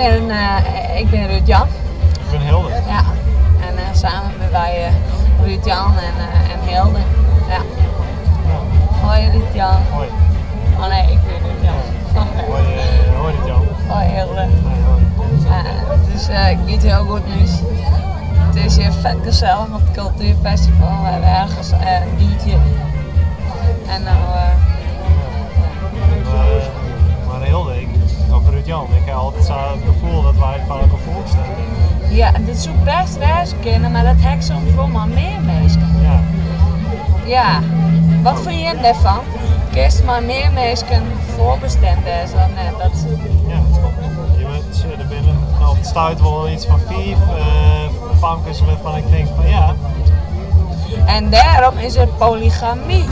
bin, ik bin Ruud Jan. Ik bin Hilde. Ja, en samen binne wy Ruud Jan en Hilde. Ja. Hoi Ruud Jan. Hoi. Oh nee, ik bin Ruud Jan. Hoi, hoi Ruud Jan. Hoi Hilde. Hoi, hoi. It is giet hiel goed mei ús. It is hjir fet gesellich op it kultuerfestival. We hawwe ergens in biertje en no. Mar Hilde, ik, of Ruud Jan, ik ha altyd sa it gefoel dat wy foar elkoar foarbestimd binne. Ja, dat soe bêst wêze kinne, mar dat ha ik soms wol mei mear minsken. Ja. Ja, wat fine jim dêrfan? Kinst mei mear minsken foarbestimd wêze of net? Dat... Ja, je moat, der binne op it stuit wol iets fan fiif famkes wêrfan ik tink fan ja. En dêrom is der polygamy.